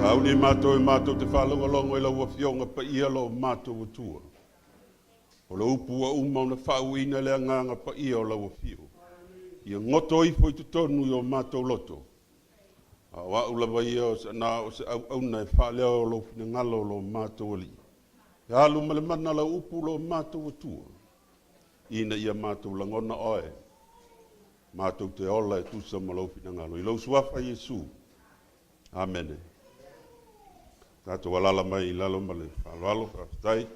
Sauni matou e matou te faalogologo i lau Afioga Paia lo matou Atua. O le upu ua uma ona faauuina i le Agaga Paia o lau Afio, ia goto ifo i totonu i o matou loto, a o a'u lava ia o se, na o se auauna e faaleo lou finagalo o lo matou Alii. E alu ma le mana lau upu lo matou Atua, ina ia matou lagona oe, matou te ola e tusa ma lou finagalo. I lou suafa Iesu. Amene. Tatou alaala mai i lalo ma le faaaloalo, faafetai.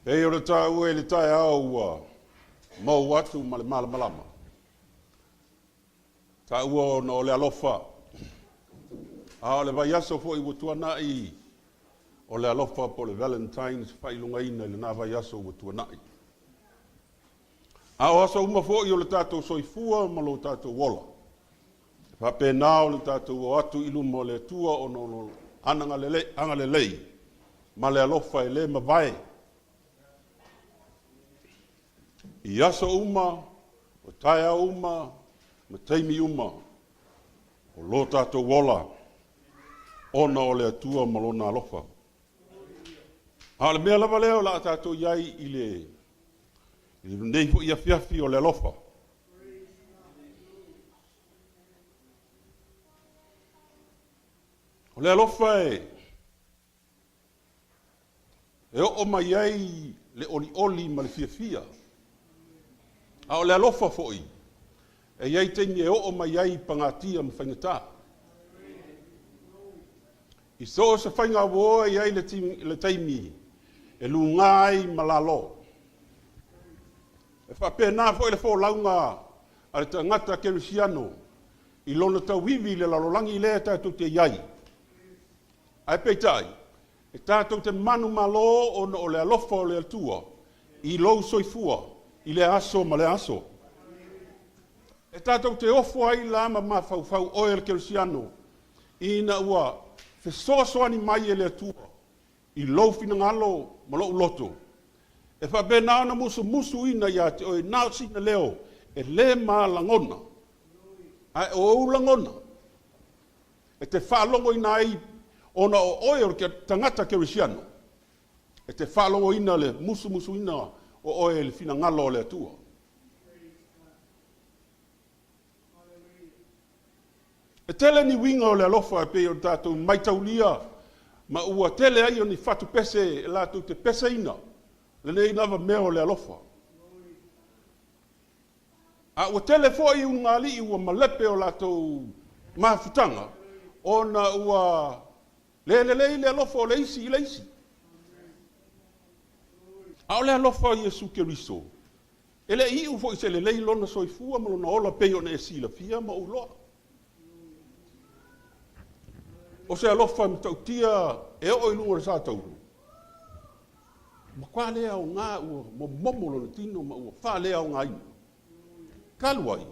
Pei o le taua i le taeao ua mou atu ma le malamalama, taua ona o le alofa, a o le vaiaso foi ua tuanai o le alofa po o le Valentine's faailogaina i lena vaiaso ua tuanai. A o aso uma foi o le tatou soifua ma lo tatou ola, e faapena ona tatou o atu i luma o le Atua ona o Lona agalelei ma le alofa e le mavae. I aso uma, o taeao uma, ma taimi uma o lo tatou ola ona o le Atua ma Lona alofa. A o le mea lava lea o le a tatou i ai i le i lenei foi afiafi o le alofa. O le alofa e e oo mai ai le olioli ma le fiafia. A o le alofa foi, e i ai taimi e oo mai ai pagatia ma faigata. I so o se faiga uo e i ai le taimi e lugā ai ma lalo. E faapena foi le folauga a le tagata kerisiano i lona tauivi i le lalolagi lea tatou te i ai. Ae peitai, e tatou te manumalo ona o le alofa o le Atua i lou soifua i lea aso ma lea aso. E tatou te ofo ai la ma mafaufau oe le kerisiano ina ua fesoasoani mai e le Atua i lou finagalo ma lou loto, e faapena ona musumusuina ia te oe na o sina leo e le malagona, ae o ou lagona e te faalogoina ai ona o oe o le tagata kerisiano, e te faalogoina le musumusuina o oe i le finagalo o le Atua. E tele ni uiga o le alofa e pei o tatou maitaulia ma ua tele ai o ni fatupese e latou te peseina lenei lava mea o le alofa. A ua tele foi ulugalii ua malepe o latou mafutaga ona ua le lelei le alofa o le isi i le isi. A o le alofa o Iesu Keriso, e le i iu foi se lelei lona soifua ma lona ola pei ona e silafia ma ou iloa. O se alofa e matautia e oo i luga o le satauro, matua le aoga ua momomo lona tino ma ua faaleaogaina. Talu ai,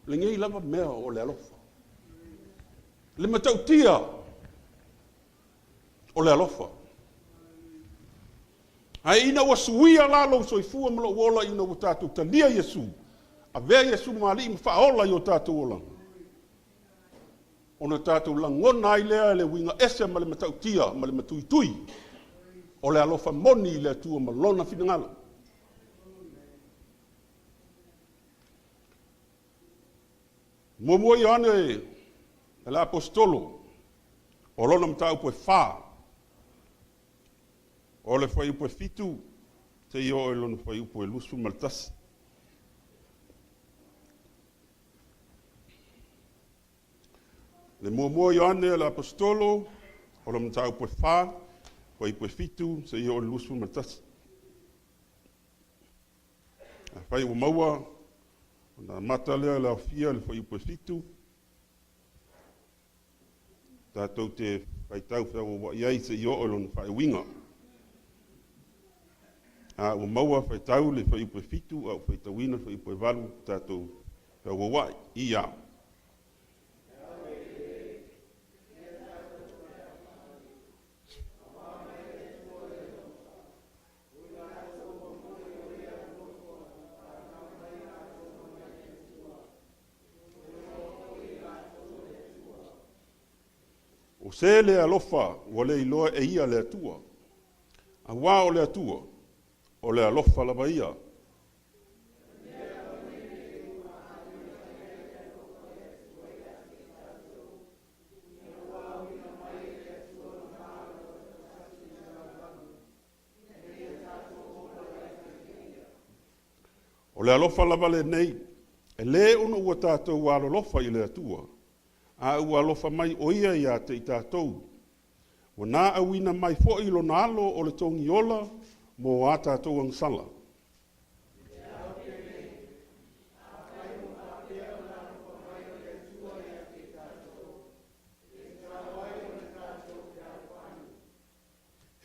lenei lava mea o le alofa. Le matautia o le alofa. Ae ina ua suia la lou soifua ma lou ola ina ua tatou talia Iesu, avea Iesu ma Alii ma Faaola i o tatou olaga, ona tatou lagona ai lea le uiga ese ma le matautia ma le matuitui o le alofa moni i le Atua ma Lona finagalo. Muamua Ioane le Aposetolo o lona mataupu e 4, o le fuaiupu e 7 seia oo i lona fuaiupu e 21. Le muamua Ioane le Aposetolo o lona mataupu e 4, fuaiupu e 7 seia oo i le 21. Afai ua maua, ona amata lea o le aofia i le fuaiupu e 7, tatou te faitau feauauai ai seia oo i lona faaiuiga. A ua maua, faitau le fuaiupu e 7, a ua faitauina le fuaiupu e 8, tatou feauauai. Ia. O se le alofa ua le iloa e ia le Atua, auā o le Atua, o le alofa lava ia. O le alofa lava lenei, e lē ona ua tatou alolofa i le Atua, a ua alofa mai o Ia iā te i tatou. Ua na auina mai foi Lona Alo o le togiola mo a tatou agasala.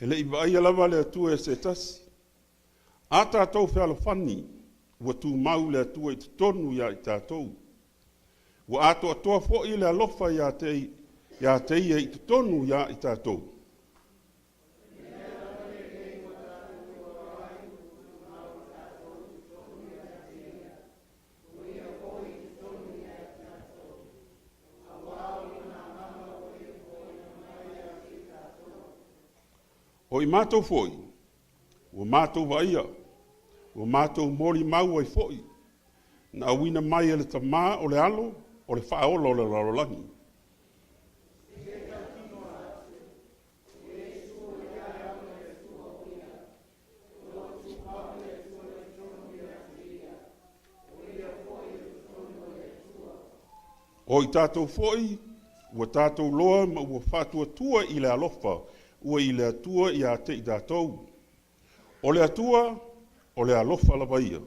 E le i vaaia lava le Atua e se tasi. A tatou fealofani, ua tumau le Atua i totonu iā i tatou. Ua atoatoa foi le alofa iā te, iā te Ia i totonu iā i tatou. O i matou foi, ua matou vaaia, ua matou molimau ai foi, na auina mai e le Tamā o le Alo o le Faaola o le lalolagi. O i tatou foi, ua tatou loa ma ua faatuatua i le alofa ua i le Atua iā te i tatou. O le Atua, o le alofa lava ia.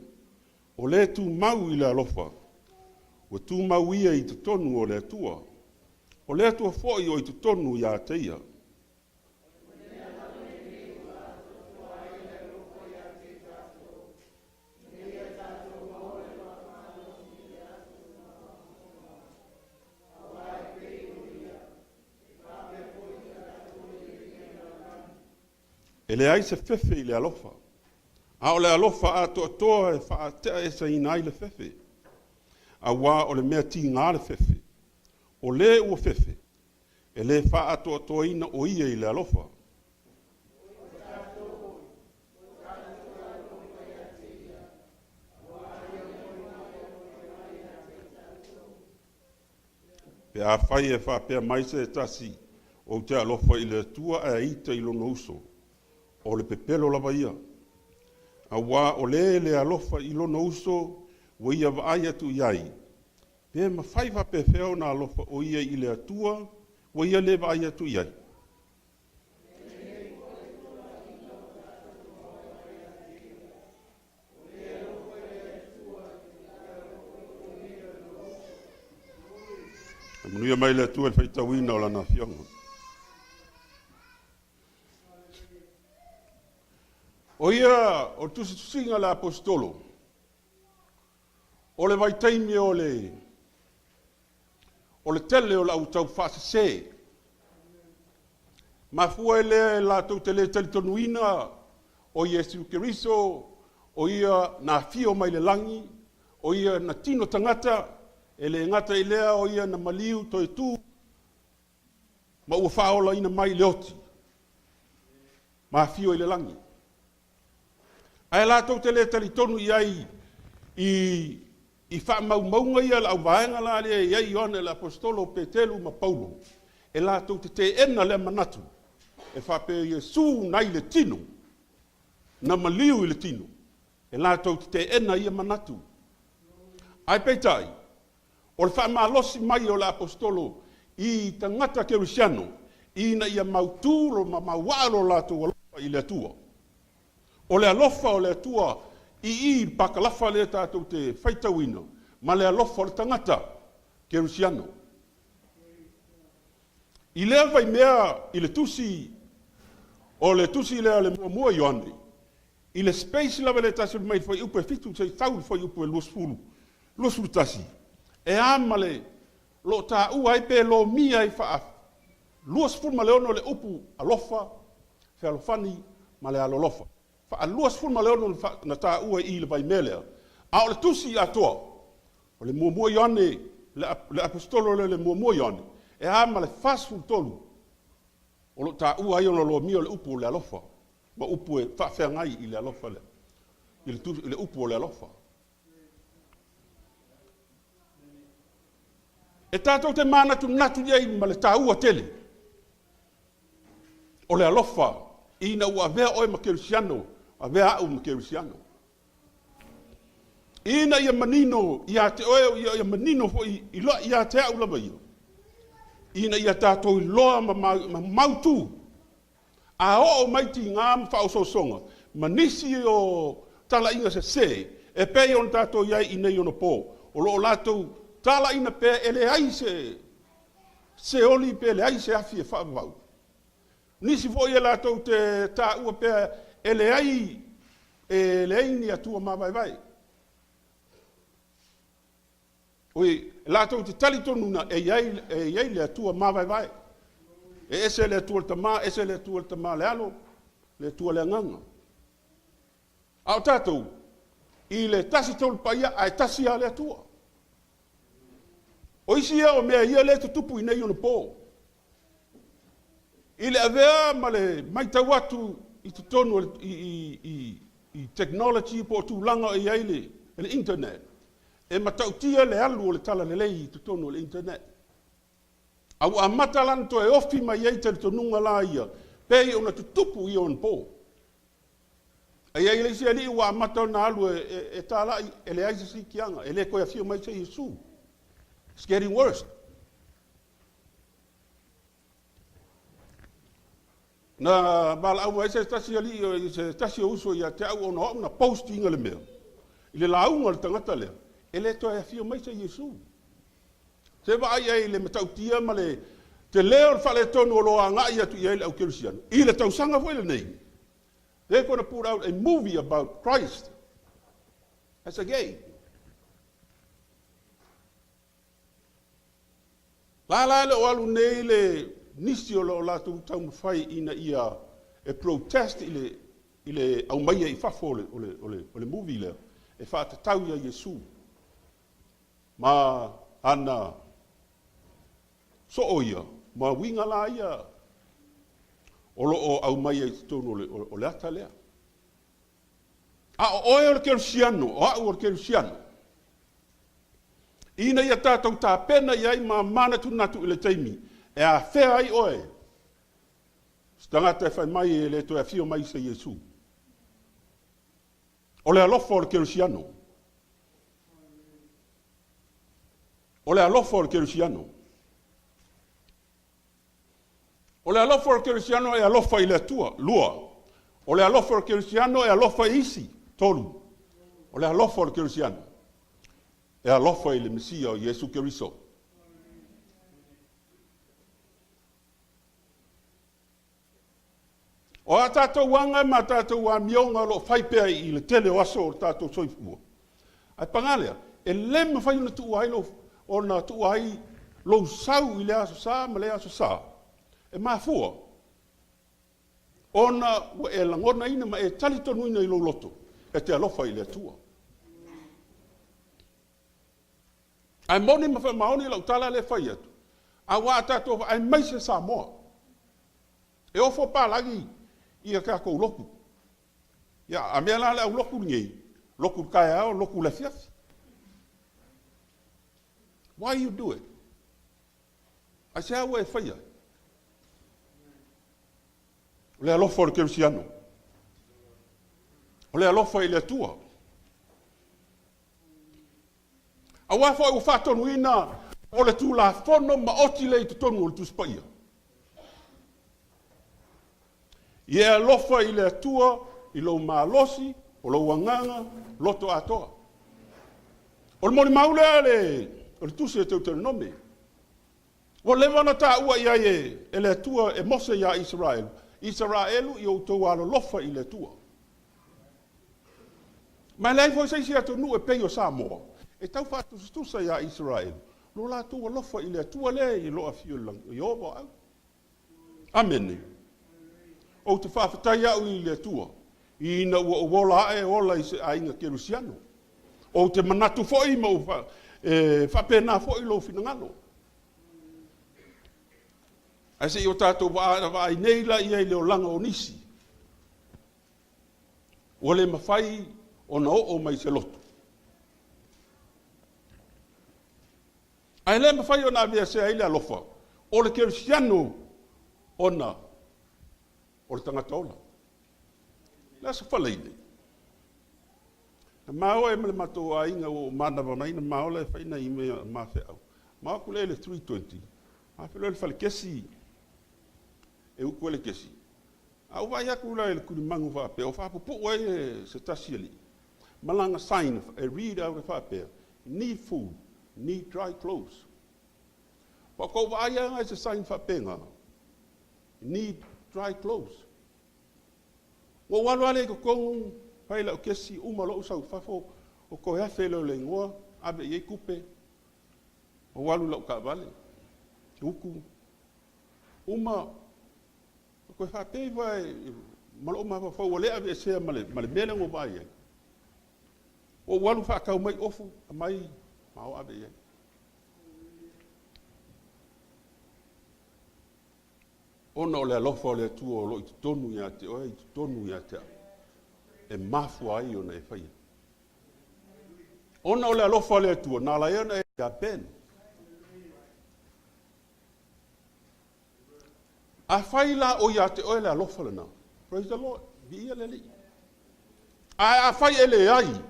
O le tumau i le alofa, ua tumau ia i totonu o le Atua. O le Atua foi o i totonu iā te ia. E leai se fefe i le alofa, a o le alofa atoatoa e faateaesaina ai le fefe. Auā o le mea tigā le fefe, o lē ua fefe, e lē faaatoatoaina o ia i le alofa. Pe afai e faapea mai se tasi, Ou te alofa i le Atua ae ita i lona uso, o le pepelo lava ia. Auā o le le alofa i lona uso ua ia vaai atu i ai, pe mafai faapefea ona alofa o ia i le Atua ua ia le vaai atu i ai? Faamanuia mai le Atua i le faitauina o Lana Afioga. O ia o le tusitusiga a le Aposetolo, o le vaitaimi o le o le tele o le au taufaasese. Mafua ai lea e latou te le talitonuina o Iesu Keriso o Ia na afio mai le lagi, o Ia na tino tagata, e le gata i lea o Ia na maliu toe tu ma ua faaolaina mai i le oti ma afio i le lagi. Ae latou te le talitonu i ai i i faamaumauga ia a le auvaega la lea e i ai Ioane le Aposetolo, o Peteru ma Paulo, e latou te teena lea manatu e faapea o Iesu na i le tino, na maliu i le tino, e latou te teena ia manatu. Ae peitai, o le faamalosi mai o le Aposetolo i tagata kerisiano ina ia mautu lo ma mauaa lo latou alofa i le Atua. O le alofa o le Atua i i i le pakalafa lea tatou te faitauina, ma le alofa o le tagata kerisiano. I lea vaimea i le tusi, o le tusi lea a le muamua Ioane, i le space lava lea e tasi mai le fuaiupu e 7 seia tau i le fuaiupu e 20, 21, e a ma le lo o taua ai pe lomia ai faa 26 le upu alofa, fealofani ma le alolofa. Faa 26 na taua i i le vaimea lea, a o le tusi atoa, o le muamua Ioane, le Aposetolo lea le muamua Ioane, e a ma le 43. O lo o taua ai ona lomia o le upu o le alofa, ma upu e faafeagai i le alofa lea, i le, i le upu o le alofa. E tatou te manatunatu i ai ma le taua tele o le alofa ina ua avea oe ma kerisiano, avea au ma kerisiano. Ina ia manino ia te oe, ia manino foi ia te au lava ia, ina ia tatou iloa ma mautu, a oo mai tiga ma faaosoosoga ma nisi o talaiga sese e pei ona tatou i ai i nei ona po, o lo o latou talaiina pea e leai se seoli pe leai se afi e faavavau. Nisi foi e latou te taua pea e leai e leai ni Atua mavaevae. Oi, latou te talitonuina e i ai, e i ai le Atua mavaevae. E ese le Atua le Tama, ese le Atua le Tama le Alo, le Atua le Agaga. A o tatou, i le tasi tolu paia, ae tasi lava le Atua. O isi ia o mea ia lea e tutupu i nei ona po. I le avea ma le matau atu i totonu o le, i, i, i, i technology po o tulaga o i ai le, le internet, e matautia le alu o le talalelei i totonu o le internet. A ua amata la ona toe ofi mai ai talitonuga la ia, pei ona tutupu i ona po. E i ai le isi alii ua amata ona alu e, e, e talai, e leai se siitiaga, e le toe afio mai se Iesu. It's getting worse. Na valaau mai se tasi alii, se tasi o uso ia te au ona o au na post ina le mea. I le lauga a le tagata lea, e le toe afio mai se Iesu. Se vaai ai i le matautia ma le tele o le faaletonu o lo o agai atu i ai le au kerisiano. I le tausaga foi lenei, they're going to put out a movie about Christ as a gay. La la e le o alu nei le nisi o lo o latou taumafai ina ia e protest i le, i le aumaia i fafo o le, o le, o le, o le movie lea e faatatau ia Iesu ma ana soo ia ma uiga la ia o lo o aumaia i totonu o le, o le ata lea. A o oe o le kerisiano, o au o le kerisiano, ina ia tatou tapena i ai ma manatunatu i le taimi e afea ai oe, se tagata e fai mai e le toe afio mai se Iesu. O le alofa o le kerisiano. O le alofa o le kerisiano. O le alofa o le kerisiano e alofa i le Atua. Lua. O le alofa o le kerisiano e alofa i isi. Tolu. O le alofa o le kerisiano e alofa i le Mesia o Iesu Keriso. O a tatou aga ma a tatou amioga o lo o fai pea i le tele o aso o le tatou soifua, ae paga lea, e le mafai ona tuua ai lou, ona tuua ai lou sau i lea Aso Sa ma lea Aso Sa, e mafua ona ua e lagonaina ma e talitonuina i lou loto e te alofa i le Atua. Ae moni ma faamaoni lau tala lea e fai atu, aua a tatou, aemaise Samoa, e ofo palagi ia tatou lotu. Ia, a mea la le au lotu lenei, lotu le taeao, lotu le afiafi. Why you do it? Aisea ua e faia ai? O le alofa o le kerisiano. O le alofa i le Atua. Aua foi ua faatonuina o le Tulafono maoti lea i totonu o le Tusi Paia. Ia e alofa i le Atua i lou malosi, o lou agaga, loto atoa. O le molimau lea le, o le tusi a Teuteronome. Ua leva ona taua i ai e, e le Atua e Mose iā Isaraelu, Isaraelu i outou alolofa i le Atua. Ma e leai foi se isi atunuu e pei o Samoa e tau faatusatusa iā Isaraelu lo latou alofa i le Atua lea i lo afio i le lagi, o Ieova o au. Amene. Ou te faafetai au i le Atua, ina ua ou ola ae ola i se aiga kerisiano. Ou te manatu foi ma ou fa, e faapena foi lou finagalo. Ae se i o tatou vaai nei laia i le olaga o nisi ua le mafai ona oo mai i se lotu. Ae le mafai ona aveesea ai le alofa o le kerisiano ona o le tagata ola. O le Aso Faraile, na ma o ai ma le matou aiga ua ou manava mai na ma ola e fai nai mea ma feau. Ma o atu lea i le 3:20, ma feiloai le fale kesi e utu ai le kesi. A ou vaai atu la i le tulimanu faapea o faapupuu ai e se tasi alii ma lana sign e read out e faapea, Need food, need dry clothes. Faatoa ou vaai lava i se sign faapena, need dry clothes. Ua ou alu lava lea i totonu, fai lau kesi, uma loa ou sau i fafo, o toe $1,000 lea o le igoa, ave i ai tupe, ou alu i lau taavale, utu, uma, toe faapea ifo lava ma lou mafaufau ua le aveesea ma le mea lea na ou vaai ai. Ua ou alu faatau mai ofu, aumai ma o ave i ai. Ona o le alofa o le Atua o lo o i totonu ia te oe, i totonu ia te au, e mafua ai ona e faia. Ona o le alofa o le Atua, na ala ai ona e ia Ben. Afai la o ia te oe le alofa lena, praise the Lord, viia le Alii. Ae afai e leai,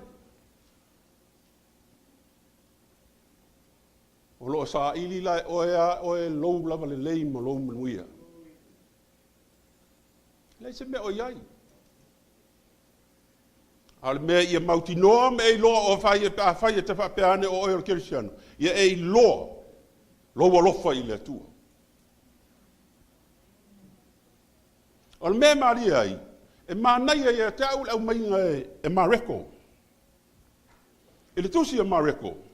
o lo o saili la e oe a oe lou lava lelei ma lou manuia. E leai se mea o i ai. A o le mea ia mautinoa ma e iloa o fai, pe afai e te faapea ane o oe o le kerisiano, ia e iloa lou alofa i le Atua. O le mea e malie ai, e manaia ia te au le aumaiga e Mareko. I le tusi a Mareko,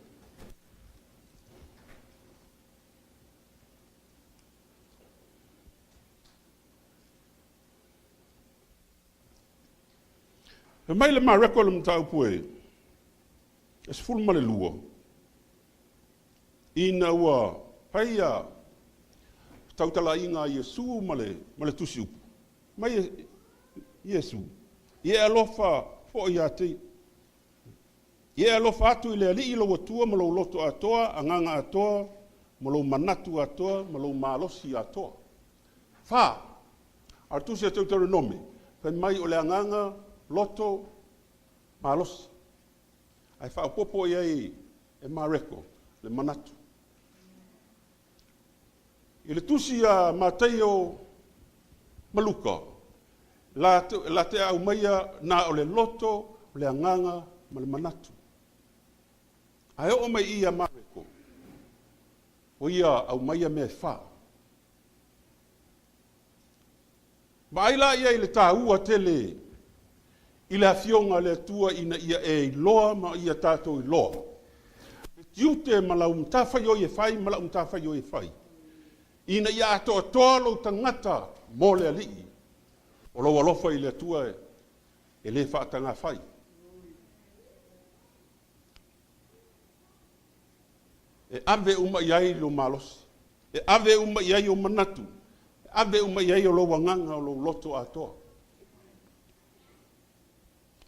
Fai mai le Mareko i le mataupu e 12, ina ua fai ia tautalaiga a Iesu ma le tusi upu, mai Iesu, ia e alofa foi ia te ia e alofa atu i le Alii lou Atua ma lou loto atoa, agaga atoa, ma lou manatu atoa, ma lou malosi atoa. 4. A o le tusi a Teuteronome, fai mai o le agaga, loto, malosi. Ae faaopoopo i ai e Mareko le manatu. I le tusi a Mataio ma Luka, la te aumaia na o le loto, o le agaga ma le manatu. Ae oo mai i ia Mareko, o ia aumaia mea e fa. Vaai la i ai i le taua tele i le Afioga a le Atua ina ia e iloa ma ia tatou iloa le tiute ma lau matafaioi e fai ma lau matafaioi e fai, ina ia atoatoa lou tagata mo le Alii. O lou alofa i le Atua e le faatagafai. E ave uma i ai lou malosi, e ave uma i ai ou manatu, e ave uma i ai o lou agaga, o lou loto atoa.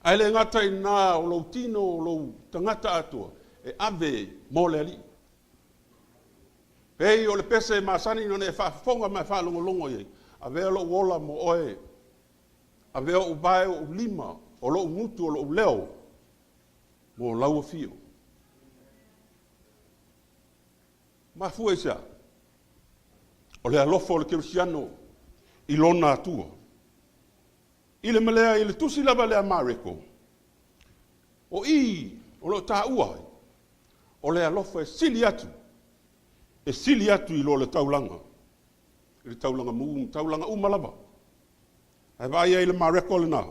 Ae le gata i lena, o lou tino, o lou tagata atoa, e ave mo le Alii. Pei o le pese e masani ona e faafofoga ma e faalogologo i ai, avea lou ola mo oe, avea ou vae, ou lima, o lou gutu, o lou leo, mo lau afio. Mafua i se a? O le alofa o le kerisiano i lona Atua. I le malea i le tusi lava lea a Mareko, o i o lo o taua ai, o le alofa e sili atu, e sili atu i lo le taulaga, i le taulaga mu, taulaga uma lava. Ae vaai ai i le Mareko lena.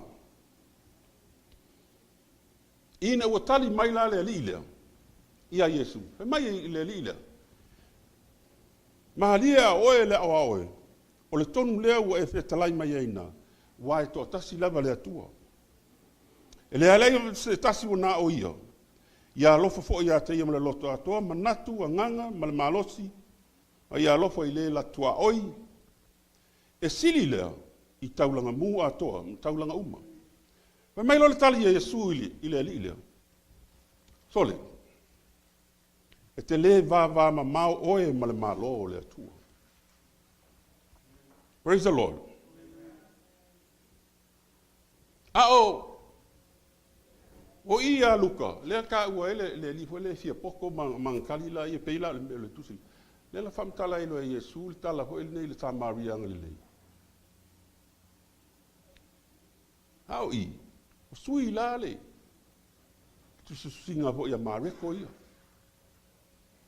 Ina ua tali mai la le alii lea ia Iesu, fai mai i le alii lea, Malie a oe le ao a oe, o le tonu lea ua e fetalai mai ai na, aua e toatasi lava le Atua. E leai se tasi ua na o ia, ia alofa foi ia te ia ma le loto atoa, manatu, agaga ma le malosi, ma ia alofa i le la tuaoi. E sili lea i taulaga mu atoa ma taulaga uma. Fai mai loa le tali a Iesu i le alii lea, Sole, e te lē vavamamao oe ma le Malo o le Atua. Praise the Lord. A o o i ia Luka, lea taua ai le alii foi lea e fia poto ma ana tali laia, pei la o le mea o le tusi. Lea na faamatala ai loa e Iesu le tala foi lenei i le Samaria agalelei. A o i, o sui la le tusitusiga foi a Mareko ia.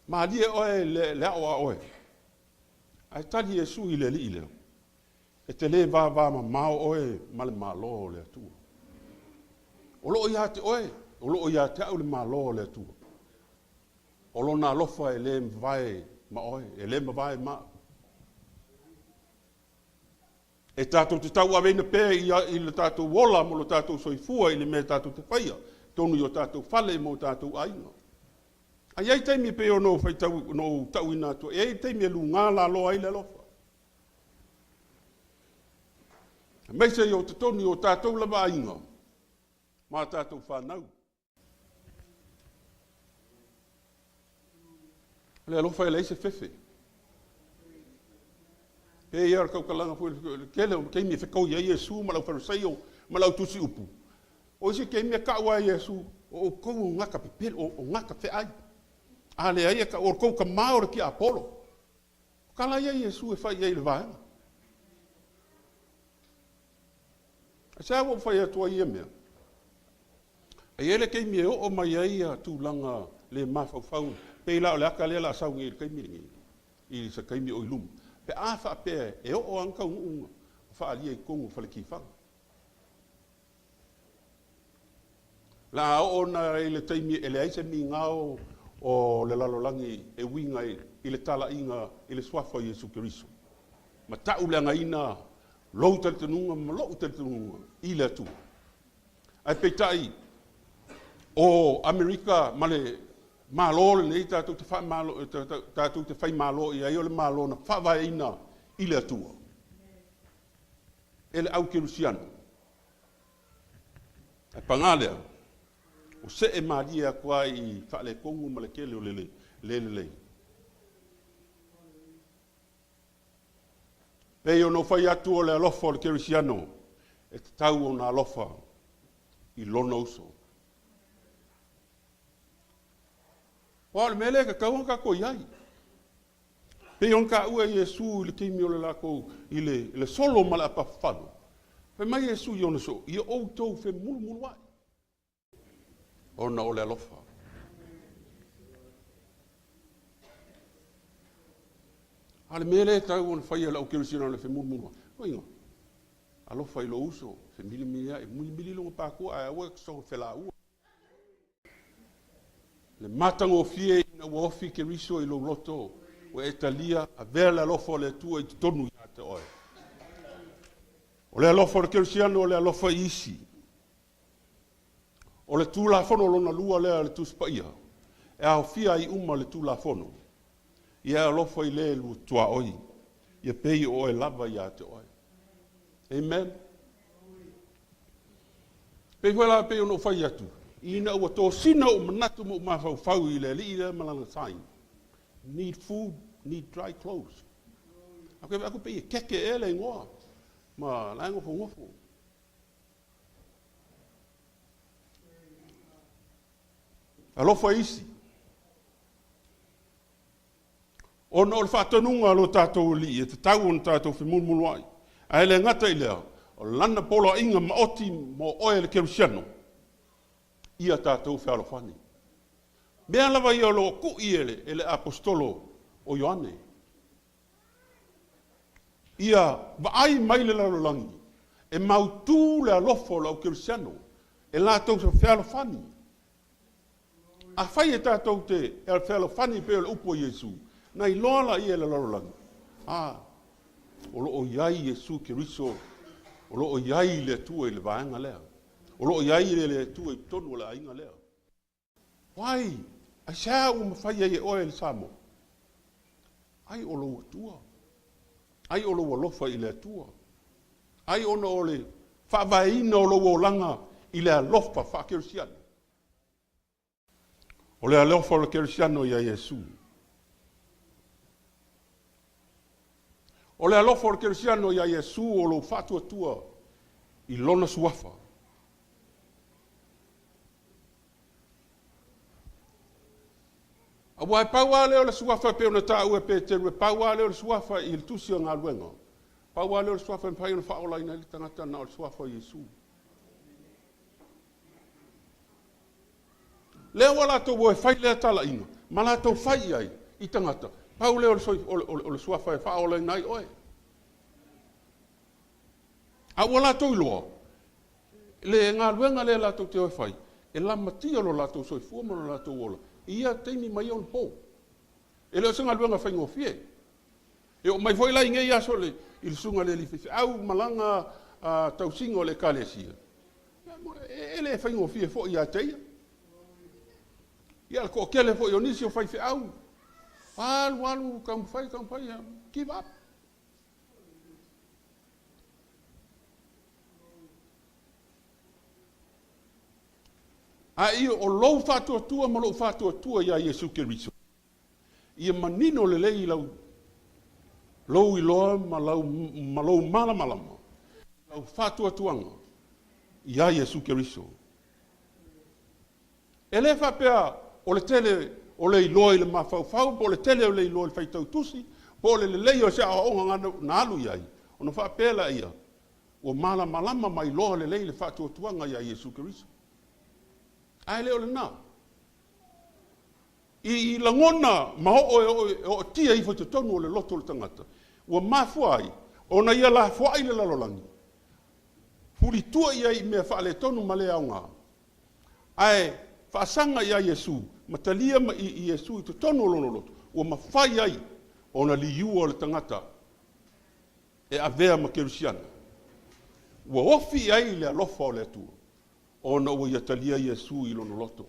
Malie oe le ao a oe. Ae tali Iesu i le alii lea, E te lē vavamamao oe ma le Malo o le Atua. O loo ia te oe, o loo ia te au le Malo o le Atua. O Lona alofa e lē mavae ma oe, e lē mavae ma au. E tatou te tauaveina pea i le tatou ola ma lo tatou soifua i le mea tatou te faia, totonu i o tatou fale ma o tatou aiga. A i ai taimi e pei ona ou faitau, ona ou tauina atu, e i ai taimi e lugā laloa ai le alofa. Aemaise i o totonu i o tatou lava aiga ma a tatou fanau. O le alofa e leai se fefe. Pei ia o le tautalaga foi le tele o taimi e fetaui ai Iesu ma le aufaiFariseio ma le autusi upu. O isi taimi e tau lava e Iesu, o outou o gata pepelo, o gata feai. A leai e tau, o outou tama o le tiapolo. O tala ia a Iesu e fai i ai i le vaega. Aisea ua ou fai atu ai ia mea? E i ai le taimi e oo mai ai ia tulaga le mafaufau, pei la o le ata lea o le a sau nei i le taimi lenei, i se taimi o i luma, pe a faapea e oo lava ni taunuuga o faaalia i totonu o fale tifaga. O le a oo ona i le taimi e leai se migao o le lalolagi e uiga i le talaiga i le Suafa o Iesu Keriso, ma ta'uleagaina lou talitonuga ma lo'u talitonuga i le Atua. Ae peitai, o Amerika ma le Malo lenei tatou te faamalo, tatou te faimalo i ai, o le Malo na faavaeina i le Atua e le au Kerisiano. Ae pagā lea, ua see malie atu lava i faaletonu ma le tele o le le lelei. Pei ona ou fai atu o le alofa o le Kerisiano e tatau ona alofa i lona uso. Aua o le mea lea e tatau ona tatou i ai. Pei ona taua e Iesu i le taimi o le latou, i le, le solo ma le apafafalu, fai mai Iesu i ona soo, Ia outou femulumuluai, ona o le alofa. A o le mea lea e tau ona faia e le au kerisiano o le femulumuluai, uiga, alofa i lou uso, femilimiliai, mulimuli lona patua ae aua e te soona felaua. Le matagofie ina ua ofi Keriso i lou loto, ua e talia, avea le alofa o le Atua i totonu ia te oe. O le alofa o le Kerisiano o le alofa i isi. O le Tulafono lona lua lea a le Tusi Paia, e aofia ai uma le Tulafono. Ia e alofa i le lua tuaoi, ia pei o oe lava ia te oe. Amen. Pei foi la pei ona ou fai atu, ina ua tosina ou manatu ma ou mafaufau i le alii lea ma lana sign, need food, need dry clothes. A koe vaai atu pei e keke ea le igoa ma la e nofonofo. Alofa isi. Ona o le faatonuga a lo tatou Alii e tatau ona tatou femulumuluai. Ae le gata i lea, o Lana poloaiga maoti mo oe le Kerisiano, ia tatou fealofani. Mea lava ia o lo o ku'i e le Aposetolo o Ioane. Ia vaai mai le lalolagi e mautū le alofa o le au Kerisiano e latou te fealofani. Afai e tatou te fealofani pei o le upu a Iesu, na iloa laia e le lalolagi, a, o lo o i ai Iesu Keriso, o lo o i ai le Atua i le vaega lea, o lo o i ai le Atua i totonu o le aiga lea. Why? Aisea ua mafai ai e oe le Samoa? Ai o lou Atua. Ai o lou alofa i le Atua. Ai ona o le faavaeina o lou olaga i le alofa faakerisiano. O le alofa o le kerisiano ia Iesu. O le alofa o le kerisiano ia Iesu o lou faatuatua i lona suafa. Aua e pau lava lea o le suafa e pei ona taua e Peteru, e pau lava lea o le suafa i le tusi o galuega. Pau lava lea o le suafa e mafai ona faaolaina ai le tagata na o le suafa o Iesu. Lea ua latou o e fai lea talaiga, ma latou fai i ai i tagata, pau lea o le suafa e faaolaina ai oe. A ua latou iloa, le galuega lea latou te o e fai, e lamatia lo latou soifua ma lo latou ola i ia taimi ma ia onapo. E le o se galuega faigofie. E oo mai foi la i nei aso i le susuga i le alii faifeau ma lana tausiga o le Ekalesia, e le faigofie foi ia te ia. Ia, le toatele foi o nisi o faifeau, alu alu taumafai taumafai, give up. A ia o lou faatuatua ma lou faatuatua ia Iesu Keriso, ia manino lelei i lau lou iloa ma lau ma lou malamalama lau faatuatuaga ia Iesu Keriso. E le faapea o le tele o le iloa i le mafaufau po o le tele o le iloa i le faitau tusi po o le lelei o se aoaoga na alu i ai, ona faapea laia ua malamalama ma iloa lelei le faatuatuaga ia Iesu Keriso. Ae le o lena. I lagona ma oo e ootia ifo i totonu o le loto o le tagata, ua mafua ai ona ia lafoai le lalolagi, fulitua i ai i mea faaletonu ma le aoga, ae faasaga ia Iesu ma talia ma i Iesu i totonu o lona loto, ua mafai ai ona liua le tagata e avea ma kerisiano. Ua ofi i ai le alofa o le Atua, ona ua ia talia Iesu i lona loto.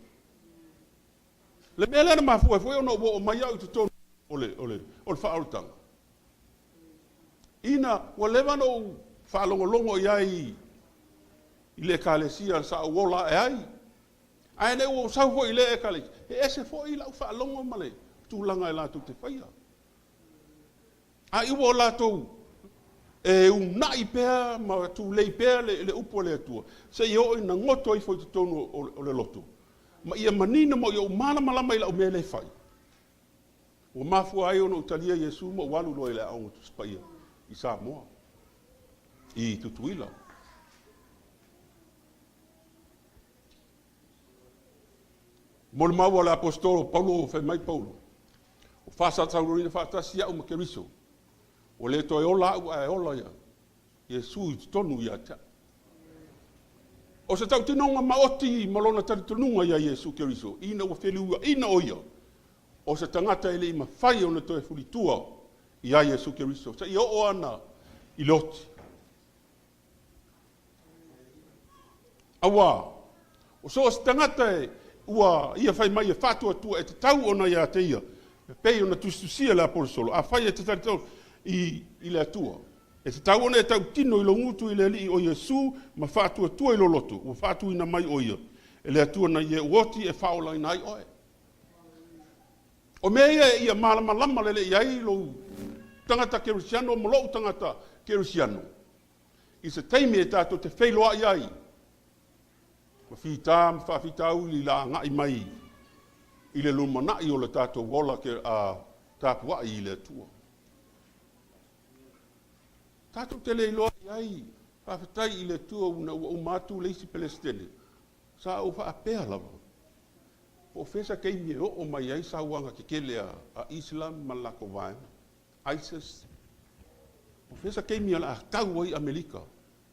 Le mea lea na mafua ai foi ona ou oo mai au i totonu o le, o le, o le faaolataga. Ina ua leva ona ou faalogologo i ai i le ekalesia sa ou ola ae ai, ae le ua ou sau foi i lea ekalesia, e ese foi lau faalogo ma le tulaga e latou te faia. A ua o latou e uunai pea ma tulei pea le upu a le Atua, seia oo ina goto ifo i totonu o le loto, ma ia manino ma ia ou malamalama i lau mea lea e fai. Ua mafua ai ona ou talia Iesu ma ou alu loa i le Aoga Tusi Paia i Samoa, i Tutuila. Molimau a le Aposetolo Paulo, fai mai Paulo, Ua faasataurina faatasi au ma Keriso, ua le toe ola au ae ola ia Iesu i totonu ia te au. O se tautinoga maoti ma lona talitonuga ia Iesu Keriso, ina ua feliuaina o ia, o se tagata e le i mafai ona toe fulitua ia Iesu Keriso, seia oo ana i le oti. Auā, o so o se tagata e ua ia fai mai e faatuatua e tatau ona ia te ia, e pei ona tusitusia le Apolisolo, afai e te talitonu i, i le Atua, e tatau ona e tautino i lou gutu i le Alii o Iesu ma faatuatua i lou loto, ua faatuina mai o ia e le Atua na ia uoti e faaolaina ai oe. O mea ia ia malamalama lelei ai lou tagata kerisiano ma lou tagata kerisiano, i se taimi e tatou te feiloai ai ma fita ma faafitauli la agai mai i le lumanai o le tatou ola ke, a, tapuai i le Atua. Tatou te le iloa i ai, faafetai i le Atua una ua uma atu le isi Peresetene, sa ou faapea lava, po o fea se taimi e oo mai ai sauaga tetele a, a Islam ma le latou vaega. ISIS, o fea se taimi o le a tau ai Amerika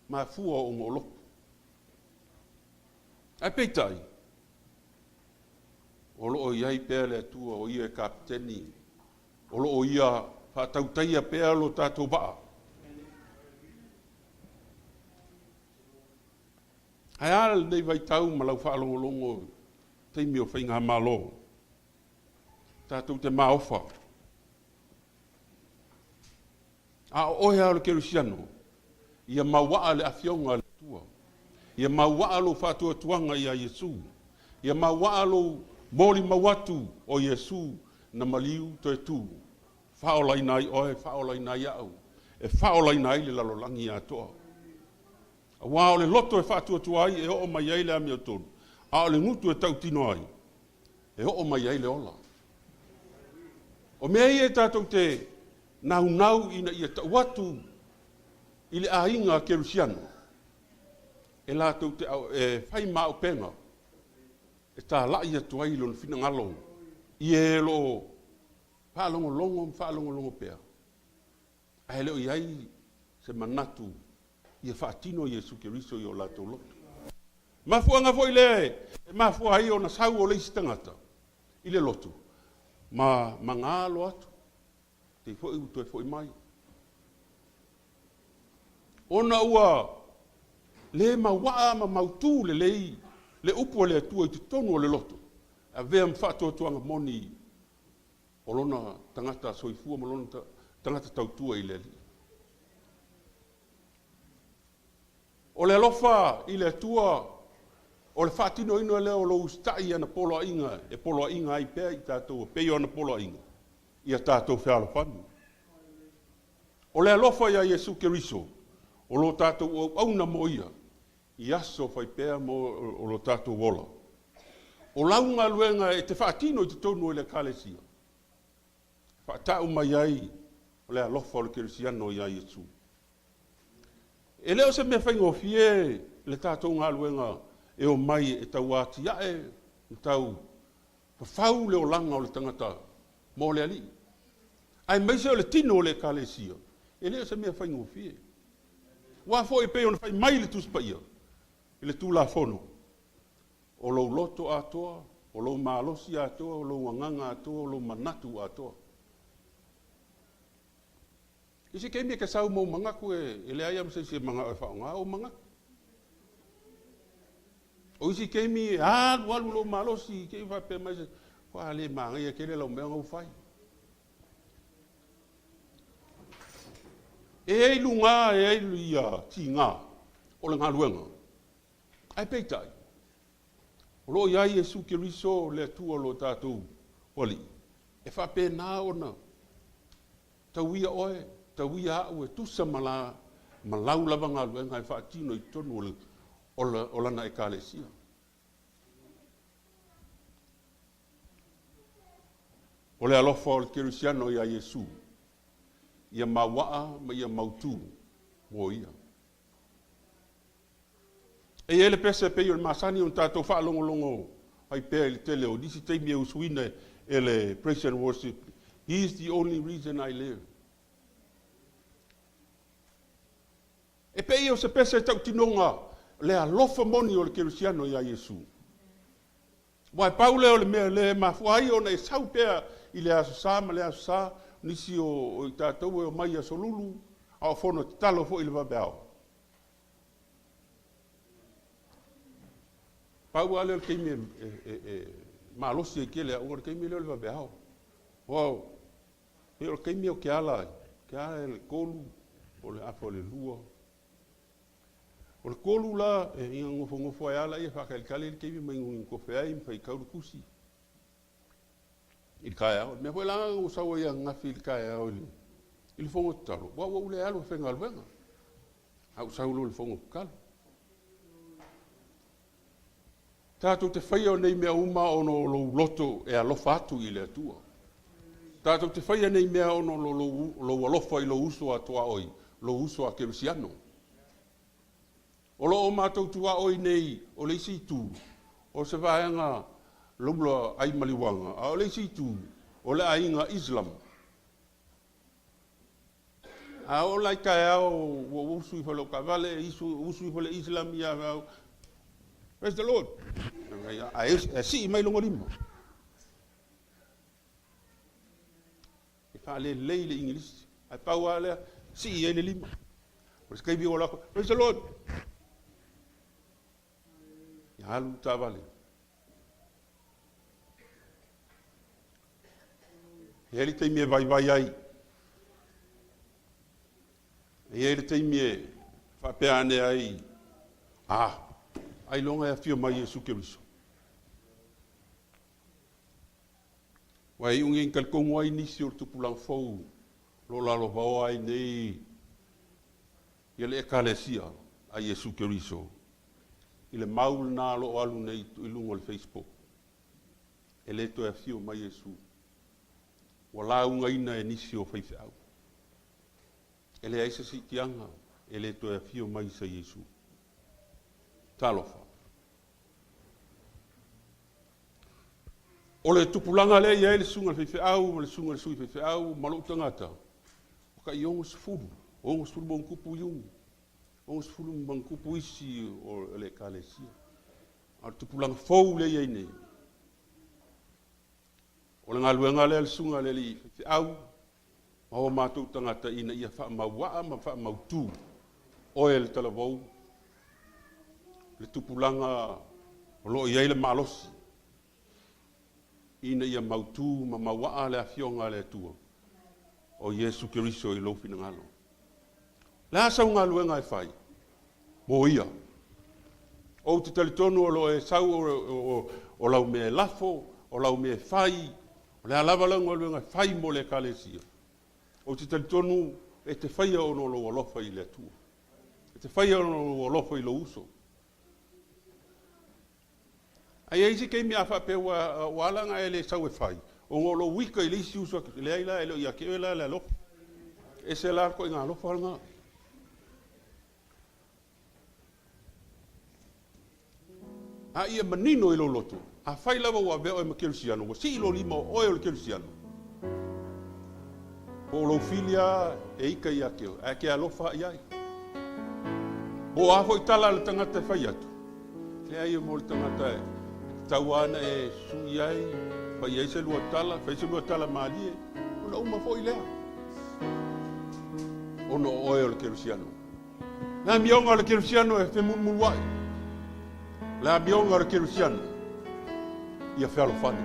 mafua ona o lotu. Ae peitai, o lo o i ai pea le Atua o ia e kapeteni, o lo o ia faatautaia pea lo tatou vaa. Ae a lenei vaitau ma lau faalogologo i taimi o faigamalo, tatou te maofa. A o oe lava o le kerisiano, ia mauaa le Afioga a le Atua. Ia mauaa lou faatuatuaga ia Iesu. Ia mauaa lou molimau atu o Iesu na maliu toe tu, faaolaina ai oe, faaolaina ai au, e faaolaina ai le lalolagi atoa. Aua o le loto e faatuatua ai e oo mai ai le amiotonu, a o le gutu e tautino ai e oo mai ai le ola. O mea ia e tatou te naunau ina ia tau atu i le aiga kerisiano, e latou te e fai ma auupega e talai atu ai lona finagalo i e o lo o faalogologo ma faalogologo pea, ae le o i ai se manatu ia faatino Iesu Keriso i o latou loto. Mafuaaga foi lea e mafua ai ona sau o le isi tagata i le lotu ma maga loa atu, te i foi ua toe foi mai. Ona ua le mauaa ma mautu lelei le upu a le Atua i totonu o le loto, e avea ma faatuatuaga moni o lona tagata soifua ma lona tagata tautua i le Alii. O le alofa i le Atua, o le faatinoina lea o lou usitai i ana poloaiga e poloaiga ai pea i tatou e pei o ana poloaiga, ia tatou fealofani. O le alofa iā Iesu Keriso, o lo tatou auauna mo Ia i aso fai pea mo o lo tatou ola. O lau galuega e te faatino i totonu o le Ekalesia, e faatau mai ai o le alofa o le kerisiano iā Iesu. E le o se mea faigofie le tatou galuega e omai e tau atiae ma tau fafau le olaga o le tagata mo le Alii, aemaise o le tino o le Ekalesia, e le o se mea faigofie. Aua foi e pei ona fai mai le Tusi Paia i le Tulafono, o lou loto atoa, o lou malosi atoa, o lou agaga atoa, o lou manatu atoa. I se taimi e te sau ma ou manatu e leai lava ma se isi e manao e faaaoga ou manatu. O isi taimi e alualu lou malosi i te i ua faapea mai se, Ua le manaia tele lau mea na ua fai. E i ai luga, e i ai ia tiga o le galuega. Ae peitai, o lo o i ai Iesu Keriso le Atua o lo tatou Alii, e faapena ona tauia oe, tauia au e tusa ma la ma lau lava galuega e faatino i totonu o le o lana Ekalesia. O le alofa o le kerisiano iā Iesu, ia mauaa ma ia mautu mo ia. E i ai le pese e pei o le masani ona tatou faalogologo ai pea i le tele o nisi taimi e usuina e le Praise and Worship, He is the only reason I live. E pei o se pese tautinoga le alofa moni o le kerisiano iā Iesu. Aua e pau lea o le mea lea e mafua ai ona e sau pea i le Aso Sa ma le Aso Sa, nisi o i tatou e omai i Aso Lulu, a o fono tatalo foi i le vaveao. Pau lava lea o le taimi e malosi ai tele au, o le taimi lea o le vaveao. Aua pei o le taimi ou te ala ai, ou te ala i le 3, po o le afa o le 2. O le 3 la, e nofonofo ai lava laia faatalitali le taimi ma inuinu tofe ai ma faitau le tusi i le taeao. O le mea foi la na ou sau ai ananafi i le taeao i le fono tatalo, aua ua ou le alu e faigaluega, ae ou sau loa i le fono tatalo. Tatou te faia nei mea uma ona o lou loto e alofa atu i le Atua. Tatou te faia nei mea ona o lou alofa i lou uso a tuaoi, lou uso a kerisiano. O lo o matou tuaoi nei o le isi itu, o se vaega loula ai maliuaga, a o le isi itu, o le aiga Islam. A oo la i taeao ua usu ifo i lou taavale, usu ifo le Islam ia au, Praise the Lord. Ae sii mai lona lima. E faalelei le Igilisi, ae pau lava lea, sii ai le lima. O se taimi ua alu atu, Praise the Lord. Ia alu le taavale. E i ai le taimi e vaivai ai. E i ai le taimi e faapea ane ai, A, ailoga e afio mai Iesu Keriso. Ua e iugi e talitonu ai nisi o le tupulaga fou o lo o lalovaoa ai nei ia le Ekalesia a Iesu Keriso i le mau lena o lo o alu nei i luga o le Facebook. E le toe afio mai Iesu. Ua laugaina e nisi o faifeau. E leai se siitiaga, e le toe afio mai se Iesu. Talofa. O le tupulaga lea e i ai le susuga i le faifeau ma le susuga i le sui faifeau ma lou tagata, ua tai 60, 60 ma ona tupu Iuni, 60 ma ona tupu isi o le Ekalesia. A o le tupulaga fou lea e i ai nei, o le galuega lea a le susuga i le alii faifeau ma o matou tagata ina ia faamauaa ma faamautu oe le talavou, le tupulaga o lo o i ai le malosi ina ia mautu ma mauaa le Afioga a le Atua o Iesu Keriso i lou finagalo. O le a sau galuega e fai mo ia? Ou te talitonu o lo o e sau o lau mea e lafo, o lau mea e fai, o le a lava lau galuega e fai mo le Ekalesia, ou te talitonu e te faia ona o lou alofa i le Atua. E te faia ona o lou alofa i lou uso. Ae i ai isi taimi a faapea ua ala ona e le sau e fai, ona o lou ita i le isi uso, leai la, e le o ia te oe la le alofa. E ese la le ituaiga alofa lena. A ia manino i lou loto, afai lava ua avea oe ma kerisiano, ua sii lou lima o oe o le kerisiano, po o lou fili lava e ita ia te oe, ae e te alofa i ai. Po o a foi tala a le tagata e fai atu, leai e mo le tagata e tatau lava ona e sui ai, fai ai se lua tala, fai se lua tala malie, ona uma foi lea, ona o oe o le kerisiano. Le amioga o le kerisiano e femulumuluai. Le amioga o le kerisiano ia fealofani.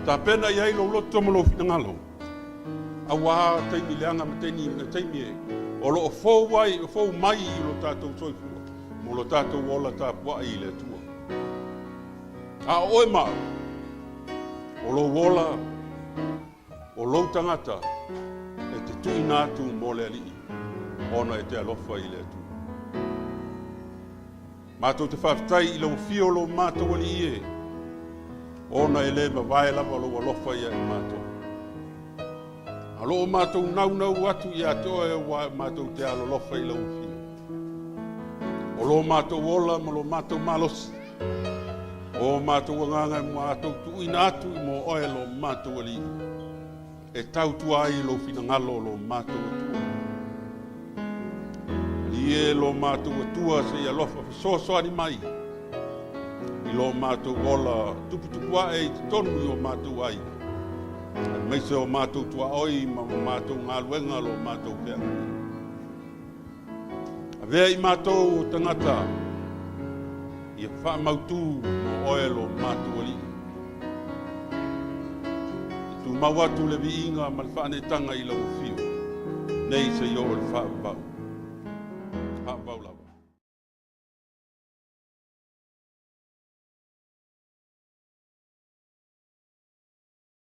Tapena i ai lou loto ma lou finagalo, auā taimi leaga ma taimi e o lo o fou ai, fou mai i lo tatou soifua mo lo tatou ola tapuai i le Atua. A o oe ma au, o lou ola, O lou tagata e te tuuina atu mo le Alii, ona e te alofa i le Atua. Matou te faafetai i lau afio lo matou Alii e, ona e le mavae lava lou alofa ia i matou. A o lo o matou naunau atu ia te oe aua matou te alolofa i lau afio. O lo matou ola ma lo matou malosi, O matou agaga e matou tuuina atu i mo oe lo matou Alii, e tautua ai lou finagalo lo matou Atua. Alii e lo matou Atua se i alofa fesoasoani mai i lo matou ola tuputupu ae i totonu i o matou aiga, aemaise o matou tuaoi ma matou galuega lo matou feagai. Avea i matou o tagata ia faamautu mo oe lo matou Alii. E tumau atu le viiga ma le faaneetaga i lau afio, nei seia oo i le faavavau.